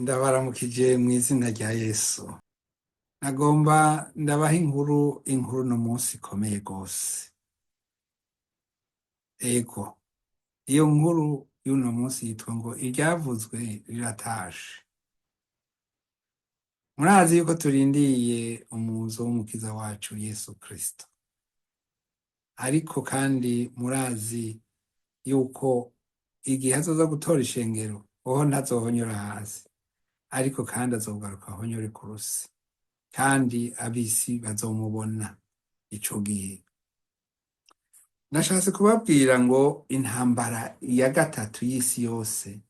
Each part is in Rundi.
Ndabaramukije mw'izina rya Yesu. Nagomba ndabaha inkuru, inkuru uno munsi ikomeye gose. Ego, iyo nkuru y'uno munsi yitwa ngo iryavuzwe riratashe. Murazi yuko turindiriye umuzo w'umukiza wacu Yesu Kristo. Ariko kandi murazi yuko igihe azoza gutora ishengero, hoho ntazohonyora hasi, ariko kandi azogaruka ahonyore ku rusi, kandi ab'isi bazomubona ico gihe. Nashatse kubabwira ngo intambara ya gatatu y'isi yose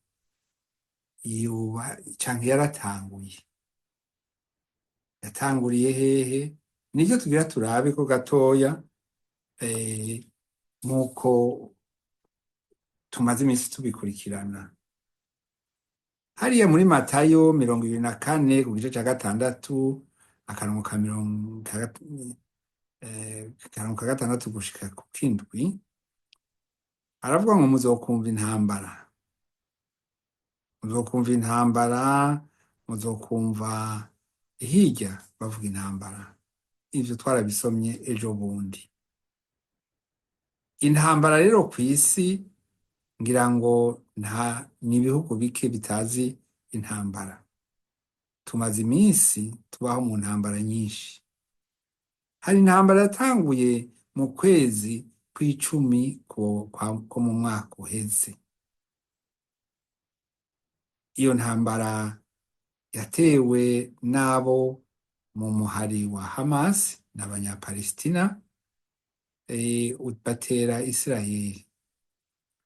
yoba canke yaratanguye. Yatanguriye hehe? Nivyo tugira turabe ko gatoya, nk'uko tumaze iminsi tubikurikirana. Hariya muri Matayo 24 ku gice ca 6, akarongo ka mirongo akarongo ka 6 gushika ku k'indwi, aravuga ngo muzokumva intambara, muzokumva intambara, muzokumva hirya bavuga intambara. Ivyo twarabisomye ejo bundi. Intambara rero kw'isi, ngira ngo nta n'ibihugu bike bitazi intambara. Tumaze iminsi tubaho mu ntambara nyinshi. Hari intambara yatanguye mu kwezi kw'icumi ko mu mwaka uheze. Iyo ntambara yatewe n'abo mu muhari wa Hamas n'Abanyapalestina, batera Isirayeli.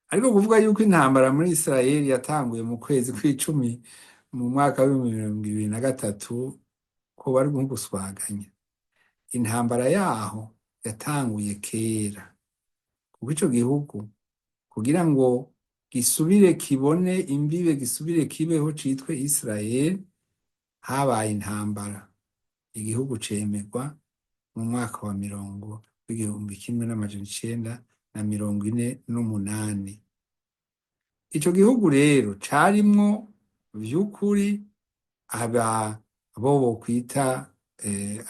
Ariko kuvuga yuko intambara muri Isirayeli yatanguye mu kwezi kw'icumi mu mwaka w'2023 ko bari nko guswaganya. Intambara yaho yatanguye kera, kuko ico gihugu kugira ngo gisubire kibone imbibe, gisubire kibeho citwe Israel, habaye intambara. Igihugu cemerwa mu mwaka wa mirongo w'1948. Ico gihugu rero carimwo vy'ukuri aba abo bokwita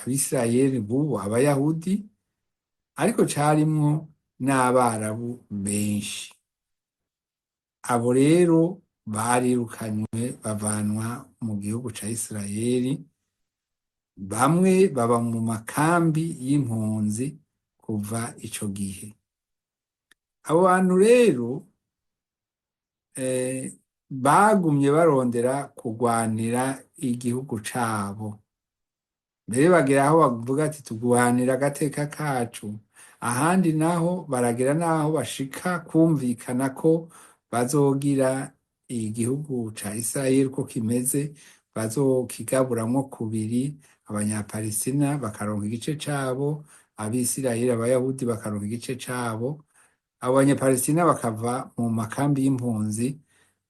Abisirayeli bubu, Abayahudi, ariko carimwo n'Abarabu benshi. Abo rero barirukanywe, bavanwa mu gihugu ca Isirayeli, bamwe baba mu makambi y'impunzi kuva ico gihe. Abo bantu rero bagumye barondera kugwanira igihugu cabo. Mbere bagera aho bavuga ati tugwanira agateka kacu, ahandi naho baragera naho bashika kumvikana ko bazogira igihugu ca Isirayeli uko kimeze, bazokigaburamwo kubiri, Abanyapalestina bakaronka igice cabo, Abisirayeli, Abayahudi bakaronka igice cabo, abo Banyapalestina bakava mu makambi y'impunzi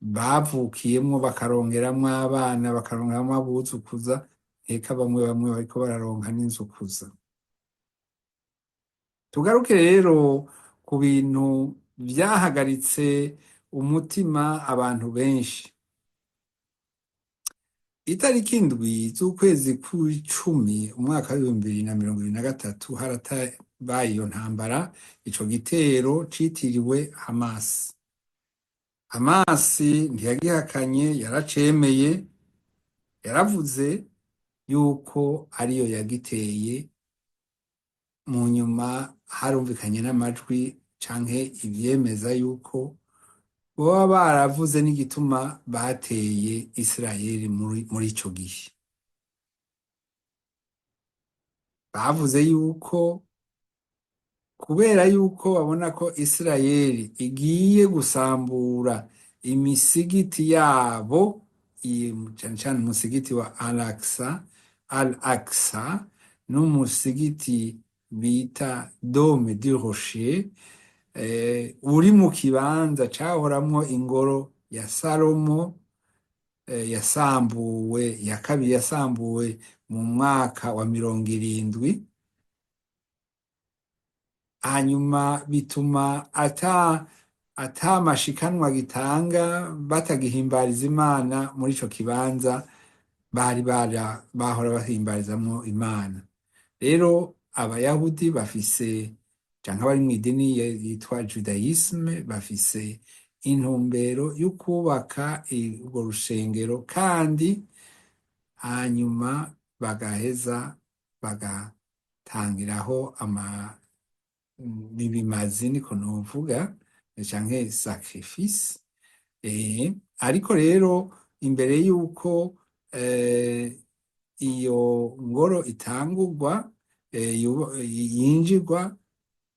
bavukiyemwo, bakarongeramwo abana, bakaronkeramwo abuzukuza, eka bamwe bamwe bariko bararonka n'inzukuza. Tugaruke rero ku bintu vyahagaritse umutima abantu benshi. Itariki 7 z'ukwezi kw'icumi umwaka w'2023 haratabaye iyo ntambara, ico gitero citiriwe Hamas. Hamas ntiyagihakanye, yaracemeye, yaravuze yuko ariyo yagiteye. Mu nyuma harumvikanye n'amajwi canke ivyemeza yuko boba baravuze n'igituma bateye Isirayeli muri ico gihe. Bavuze yuko kubera yuko babona ko Isirayeli igiye gusambura imisigiti yabo, cane cane umusigiti wa Al-Aqsa n'umusigiti bita Dome du Rocher, uri mu kibanza cahoramwo ingoro ya Salomo, yasambuwe ya kabiri, yasambuwe mu mwaka wa 70, hanyuma bituma ata Ata mashikanwa gitanga, batagihimbariza Imana muri ico kibanza bari bara bahora bahimbarizamwo Imana. Rero Abayahudi bafise, canke abari mw'idini yitwa Judaïsme, bafise intumbero yo kubaka urwo rushengero, kandi hanyuma bagaheza bagatangiraho ama ibimazi, niko novuga, canke sacrifice. Ariko rero imbere yuko iyo ngoro itangurwa, yinjirwa,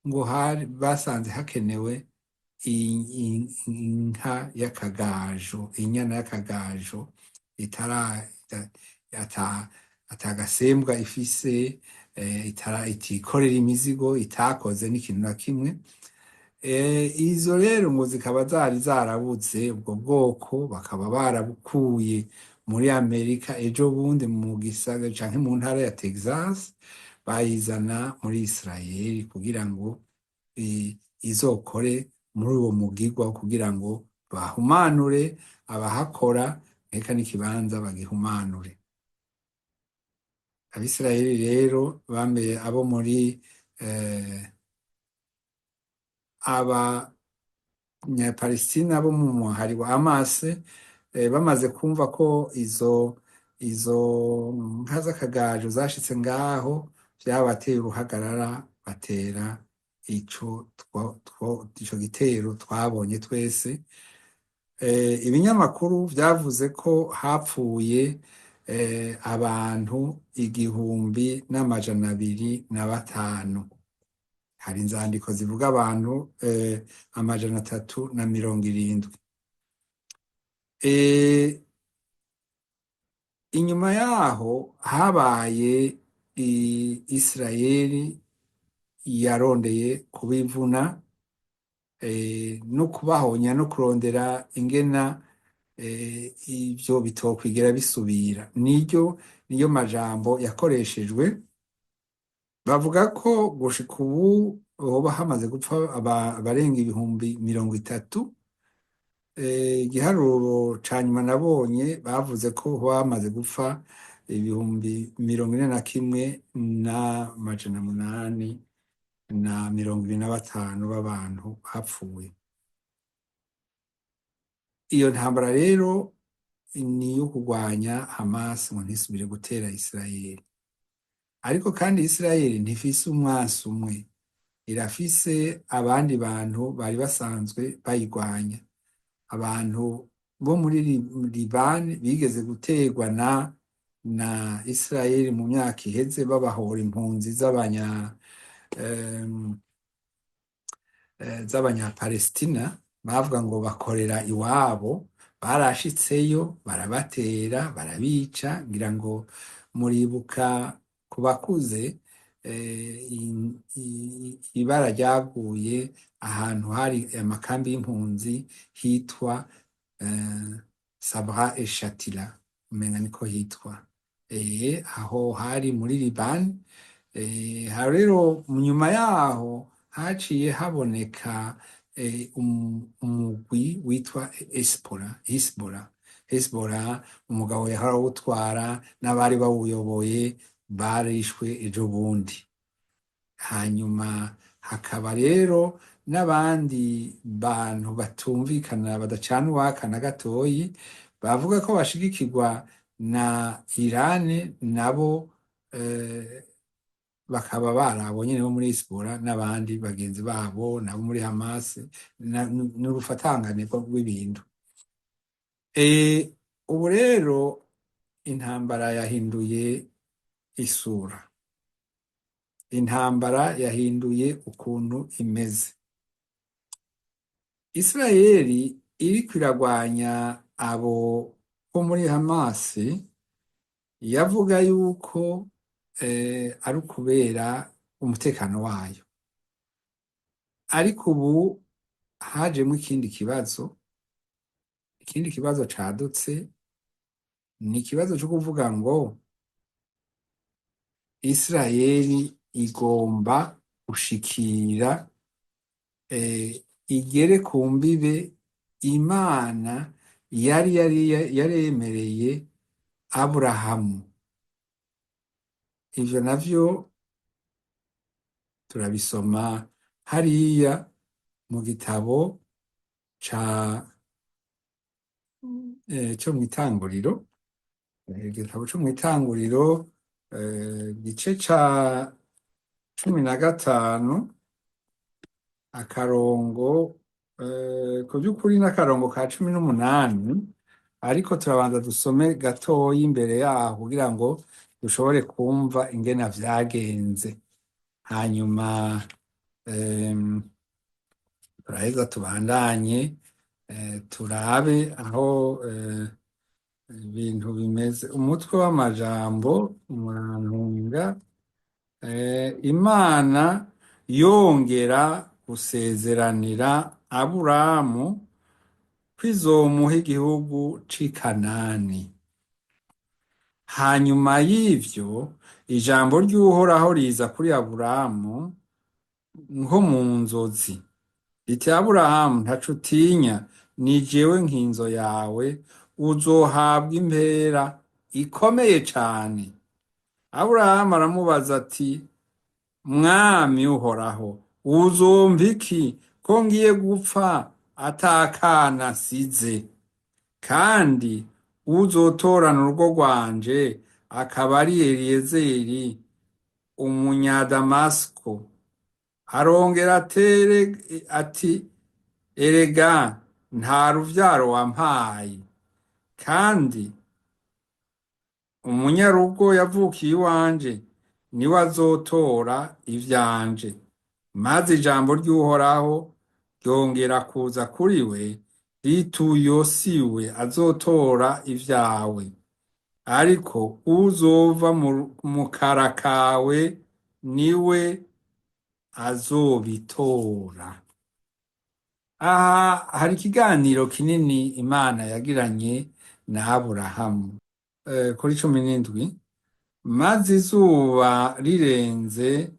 ngo hari basanze hakenewe inka y'akagajo, inyana y'akagajo itara ata atagasembwa ifise, itara itikorera imizigo, itakoze n'ikintu na kimwe. Izo rero ngo zikaba zari zarabuze. Ubwo bwoko bakaba barabukuye muri Amerika ejo bundi mu gisaga canke mu ntara ya Texas, bayizana muri Israel kugira ngo izokore muri uwo mugirwa, kugira ngo bahumanure abahakora, eka n'ikibanza bagihumanure. Abisirayeli rero bambaye abo muri Abanyapalestina bo mu muhari wa Hamas, bamaze kumva ko izo nka z'akagajo zashitse ngaho, vyabateye uruhagarara, batera ico gitero twabonye twese. Ibinyamakuru vyavuze ko hapfuye abantu 1205. Hari inzandiko zivuga abantu 370. Inyuma yaho habaye Isirayeli yarondeye kubivuna, no kubahonya no kurondera ingena ivyo bitokwigera bisubira. Niryo niyo majambo yakoreshejwe. Bavuga ko gushika ubu hoba hamaze gupfa abarenga 30,000. Igiharuro ca nyuma nabonye, bavuze ko hoba hamaze gupfa 41,825 b'abantu bapfuye. Iyo ntambara rero ni iyo kurwanya Hamas ngo ntisubire gutera Israel. Ariko kandi Israel ntifise umwansi umwe, irafise abandi bantu bari basanzwe bayirwanya. Abantu bo muri Liban bigeze guterwa na Israel mu myaka iheze, babahora impunzi z'Abanyapalestina, bavuga ngo bakorera iwabo. Barashitseyo, barabatera, barabica. Ngira ngo muribuka, ku bakuze, ibara ryaguye ahantu hari amakambi y'impunzi hitwa Sabra et Shatila, umenga niko hitwa. Aho hari muri Liban. Rero nyuma yaho haciye haboneka umugwi witwa Hezbollah. Hezbollah, umugabo yahora awutwara n'abari bawuyoboye barishwe ejo bundi. Hanyuma hakaba rero n'abandi bantu batumvikana, badacana uwaka na gatoyi, bavuga ko bashigikirwa na Irani, nabo bakaba barabo nyene bo muri Hezbollah n'abandi bagenzi babo nabo muri Hamas, n'urufatangane rw'ibintu. Ubu rero intambara yahinduye isura, intambara yahinduye ukuntu imeze. Israeli iriko iragwanya abo bo muri Hamas, yavuga yuko ari ukubera umutekano wayo. Ariko ubu hajemwo ikindi kibazo. Ikindi kibazo cadutse ni ikibazo co kuvuga ngo Israeli igomba gushikira Igere ku mbibe Imana yari yaremereye Aburahamu. Ivyo navyo turabisoma hariya mu gitabo co mw'itanguriro, igitabo co mw'itanguriro, igice ca 15, akarongo, ku vy'ukuri n'akarongo ka 18, ariko turabanza dusome gatoyi imbere yaho kugira ngo dushobore kumva ingene vyagenze. Hanyuma turaheza tubandanye, turabe aho ibintu bimeze. Umutwe w'amajambo, murantunga, Imana yongera gusezeranira Aburamu ko izomuha igihugu c'i Kanani. Hanyuma y'ivyo, ijambo ry'Uhoraho riza kuri Aburamu nko mu nzozi, riti: "Aburahamu, ntaco utinya, ni jewe nkinzo yawe, uzohabwa impera ikomeye cane." Aburahamu aramubaza ati: "Mwami Uhoraho, uzompa iki ko ngiye gupfa atakana nsize, kandi uzotorana urugo rwanje akaba ari Eliyezeri Umunyadamasiko?" Arongera ati: "Erega nta ruvyaro wampaye, kandi umunyarugo yavukiye iwanje niwe azotora ivyanje." Maze ijambo ry'Uhoraho ryongera kuza kuri we riti: "Uyo siwe azotora ivyawe, ariko uzova mu kara kawe niwe azobitora." Aha hari ikiganiro kinini Imana yagiranye na Aburahamu. Kuri 17: maze izuba rirenze,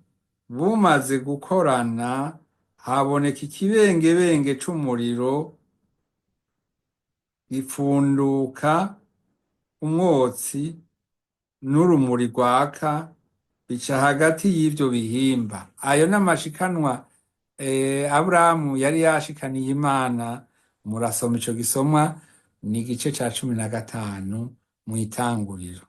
bumaze gukorana, haboneka ikibengebenge c'umuriro gipfunduka umwotsi n'urumuri rwaka, bica hagati y'ivyo bihimba. Ayo n'amashikanwa Aburahamu yari yashikaniye Imana. Murasoma ico gisomwa, ni igice ca 15 mw'itanguriro.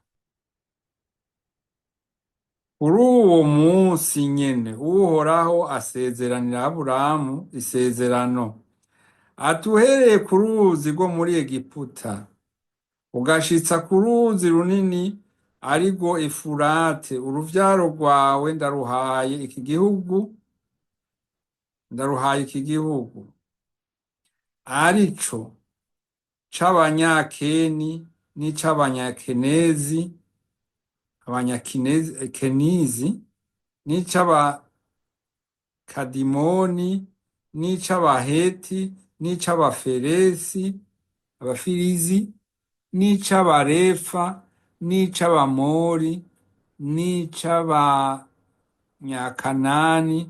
Kuri uwo munsi nyene Uhoraho asezeranira Aburahamu isezerano, ati: "Uhereye ku ruzi rwo muri Egiputa ugashitsa ku ruzi runini, arirwo Efurate, uruvyaro rwawe ndaruhaye iki gihugu, ndaruhaye iki gihugu, arico c'Abanyakeni n'ic'Abanyakenezi, Abanyakenizi, n'ic'Abakadimoni, n'ic'Abaheti, n'ic'Abaferesi, Abafirizi, n'ic'Abarefa, n'ic'Abamori, n'ic'Abanyakanani,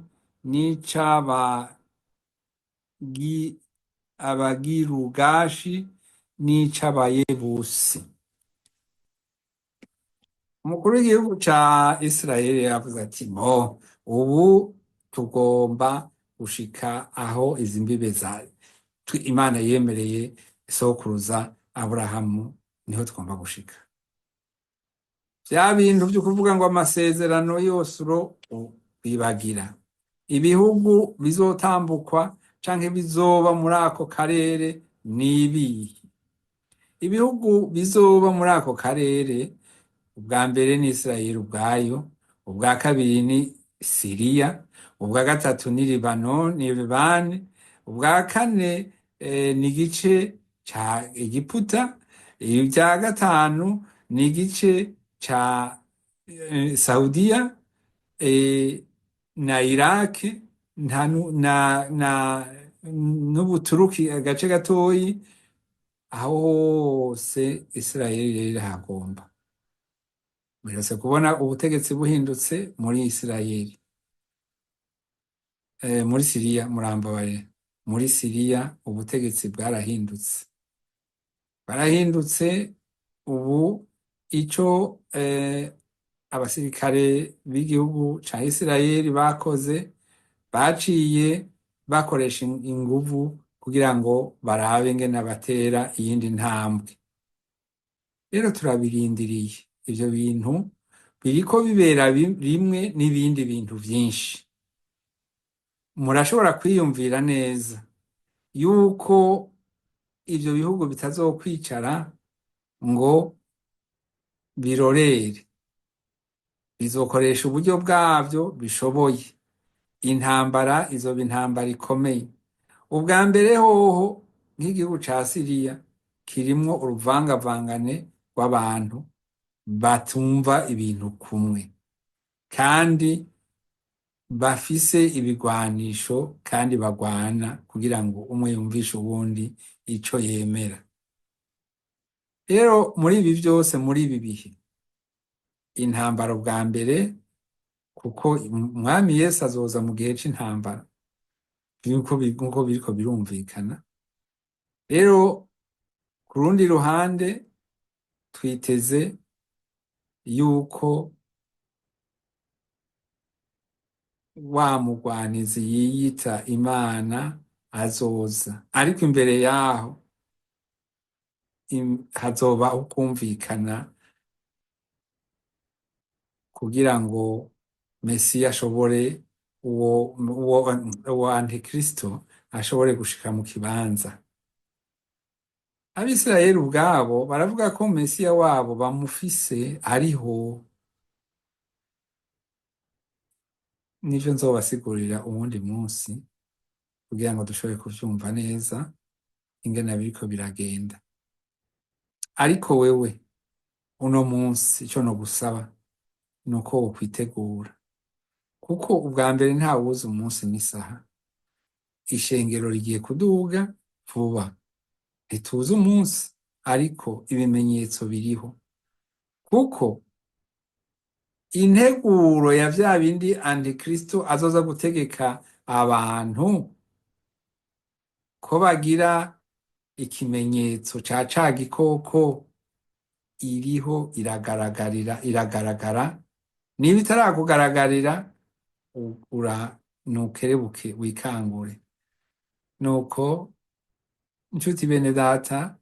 n'ic'Abagirugashi, n'ic'Abayebusi." Umukuru w'igihugu ca Israeli yavuze ati: "Mo ubu tugomba gushika aho izi mbibe za Imana yemereye sokuruza Aburahamu, niho tugomba gushika." Vya bintu vyo kuvuga ngo amasezerano yose uro bibagira, ibihugu bizotambukwa canke bizoba muri ako karere nibihe? Ibihugu bizoba muri ako karere, ubwa mbere ni Israel ubwayo, ubwa kabiri ni Siriya, ubwa gatatu ni Libanon, ni Libani, ubwa kane ni igice ca Egiputa, ibya gatanu ni igice ca Saudiya na Iraki nta na n'Ubuturuki agace gatoyi. Aho hose Israel rero irahagomba. Mperutse kubona ubutegetsi buhindutse muri Israel, muri Siriya, murambabarira, Muri Siriya ubutegetsi bwarahindutse, barahindutse. Ubu ico abasirikare b'igihugu ca Isirayeli bakoze, baciye bakoresha inguvu kugira ngo barabe ingene batera iyindi ntambwe. Rero turabirindiriye, ivyo bintu biriko bibera rimwe n'ibindi bintu vyinshi. Murashobora kwiyumvira neza yuko ivyo bihugu bitazokwicara ngo birorere, bizokoresha uburyo bwavyo bishoboye. Intambara izoba intambara ikomeye. Ubwa mbere hoho, nk'igihugu ca Siriya kirimwo uruvangavangane rw'abantu batumva ibintu kumwe kandi bafise ibigwanisho kandi bagwana kugira ngo umwe yumvishe uwundi ico yemera. Rero muri ibi vyose, muri ibi bihe, intambara ubwa mbere, kuko Umwami Yesu azoza mu gihe c'intambara, nkuko biriko birumvikana. Rero ku rundi ruhande twiteze yuko wa mugwanizi yiyita Imana azoza, ariko imbere yaho hazoba ukumvikana kugira ngo Mesiya ashobore, uwo Antikristo ashobore gushika mu kibanza. Abisirayeli ubwabo baravuga ko Mesiya wabo bamufise ariho. Nivyo nzobasigurira uwundi munsi kugira ngo dushobore kuvyumva neza ingene biriko biragenda. Ariko wewe uno munsi ico nogusaba nuko wokwitegura, kuko ubwa mbere ntawuzi umunsi n'isaha. Ishengero rigiye kuduga vuba, ntituzi umunsi, ariko ibimenyetso biriho, kuko integuro ya vya bindi Antikristo azoza gutegeka abantu ko bagira ikimenyetso ca ca gikoko iriho iragaragarira, iragaragara. Niba itarakugaragarira, ura nukerebuke wikangure. Nuko nshuti bene data,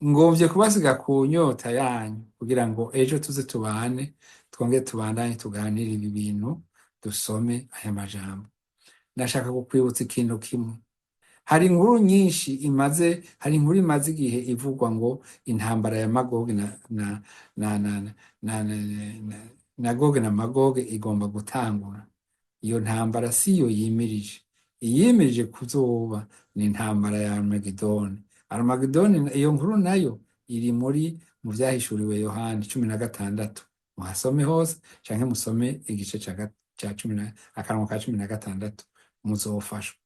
ngomvye kubasiga ku nyota yanyu kugira ngo ejo tuze tubane, twongere tubandanye tuganire ibi bintu, dusome aya majambo. Ndashaka kukwibutsa ikintu kimwe. Hari inkuru nyinshi imaze, hari inkuru imaze igihe ivugwa ngo intambara ya Magogi na Gogi na Magogi igomba gutangura. Iyo ntambara siyo yimirije. Iyimirije kuzoba ni intambara ya Armagedoni. Armagedoni, iyo nkuru nayo iri muri mu vyahishuriwe Yohani 16. Muhasome hose canke musome igice ca cumi na akarongo ka 16, muzofashwa.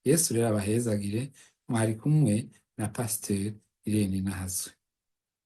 Yesu rero abahezagire. Mwari kumwe na Pasiteri Irene Nahazwe.